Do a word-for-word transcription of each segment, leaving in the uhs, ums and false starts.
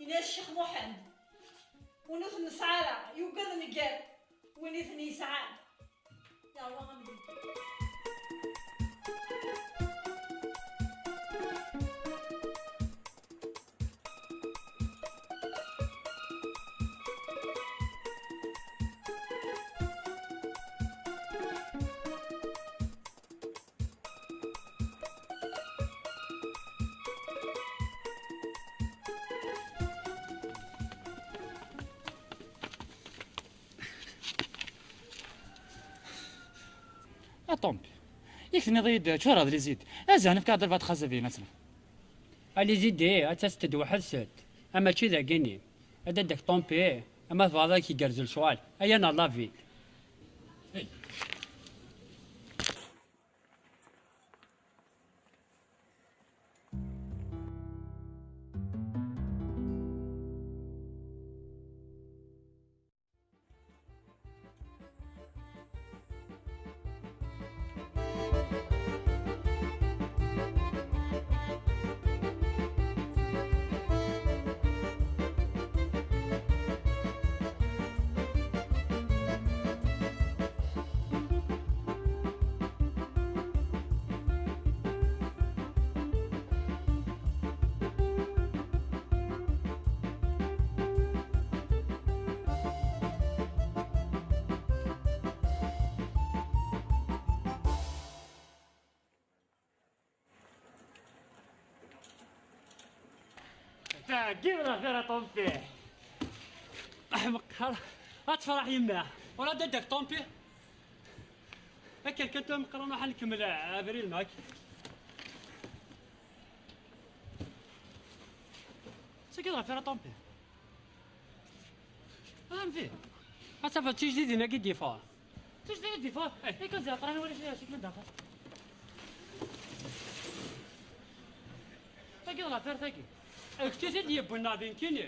Nna Ccix Muḥend, win ur ten-nesɛi ara, yugad nnger win i ten-yesɛan. Yeṛwa amdil. A Ṭumpi, yak tenniḍ-iyi-d ččureḍ les idées. Azan, efk-aɣ-d arbaɛa txazabiyin, ad tt-naf. A les idées, ad tast-d weḥd-sent. A mačči d agini. A dadda-k Ṭumpi, ama tebɣiḍ ad k-igerrez lecɣal. Aya neɣ la vie. Tɛeggiḍ ɣef ara Ṭumpi. Meqqar ad tefreḥ yemma. Ula d dadda-k Ṭumpi. Akker kan tura meqqar ad nruḥ ad nkemmel abrid mak. Tagi ɣef ara Ṭumpi. Anvi. Ad tafeḍ tijdidin-agi d-yeffeɣ. Tijdidin d-yeffeɣ? Eh. Yak ad ziɣ ṭran wala kra sik daxel. Tagi d l'affaire tagi. Ak-tt-id-yewwin neɣ d nekkini?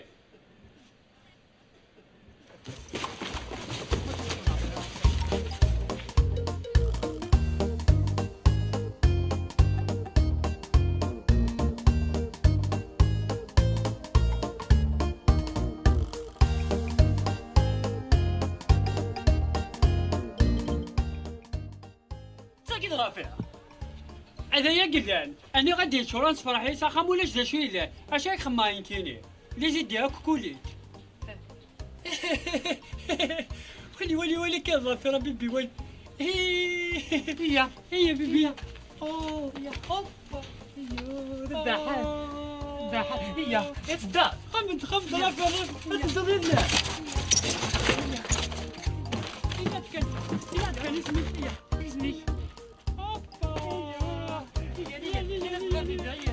Tagi d l'affaire. Ad aya yellan. Aniɣ ad d-yeččuran s ffreḥ-is, axxam ulac d acu yellan. Acu ay xemmeɣ nekkini? Les idées akk kulit. Wali, wali, wali, quelle affaire, a bibi, wali. Iya, iya, bibi. Oh, iya, hop. Iyo, d ddaḥan. Ddaḥan, iya. It's done. Xemmed, xemmed, l'affaire, ad tezdiḍ yid-neɣ. Iya, kan, iya, kan, isem-ik, iya, isem-ik. Hoppa. Iya, iya, iya, iya, iya.